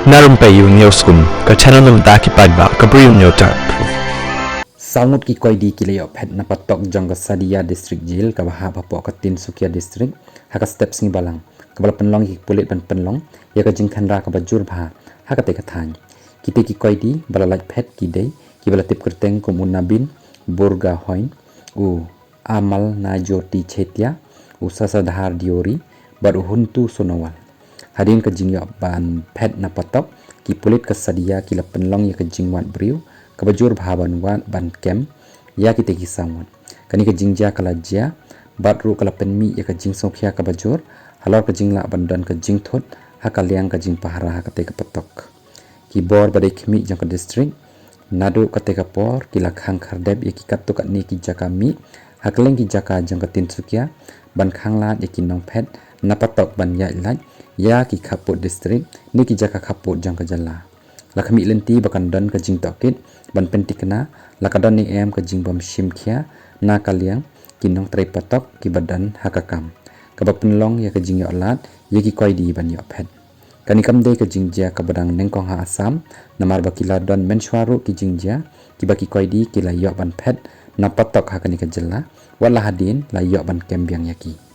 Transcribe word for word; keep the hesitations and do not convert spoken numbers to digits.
Na Rympei U News Kun, ka channel na bynta ki paidbah ka Bri U News Tap. Saw ngut ki koidi ki la ïoh phet na patok jong ka Sadia District Jail kaba hap hapoh ka Tinsukia District ha ka step sngi Balang, kaba la pynlong ïa ki pulit ban pynlong ïa ka jingkhynra kaba jur bha ha katei ka thaiñ. Kitei ki koidi ba la lait phet ki dei kiba la tip kyrteng kum u Nabin Burga Hoin, u Amal Najoti Chetia, u Sasadhar Diori bad u Huntu Sonowal. Hadien ka jingïoh ban phet na patok, ki pulit ka Sadia ki la pynlong ïa ka jingwad briew kaba jur bha ban wad ban kem ïa kitei ki saw ngut. Kane ka jingjia ka la jia bad ruh ka la pynmih ïa ka jingsngewkhia kaba jur halor ka jinglah ban don ka jingthut ha ka liang ka jingpahara ha katei ka patok. Ki bor ba dei khmih jong ka district naduh katei ka por ki la khang khyrdep ïa ki katto katne ki jaka mih ha kylleng ki jaka jong ka Tinsukia ban khanglad ïa ki nongphet na patok ban ïaid lait ïa ki khappud district ne ki jaka khappud jong ka jylla. La khmih lynti ba kan don ka jingtohkit ban pynthikna la ka don ne em ka jingbym shim khia na ka liang ki nongtrei patok kiba don ha ka kam, kaba pynlong ïa ka jingïoh lad ïa ki koidi ban ïoh phet. Kane kam dei ka jingjia kaba dang nyngkong ha Assam, namar ba ki la don mynshuwa ruh ki jingjia kiba ki koidi ki la ïoh ban phet na patok ha kane ka jylla, wat la hadien la ïoh ban kem biang ïa ki.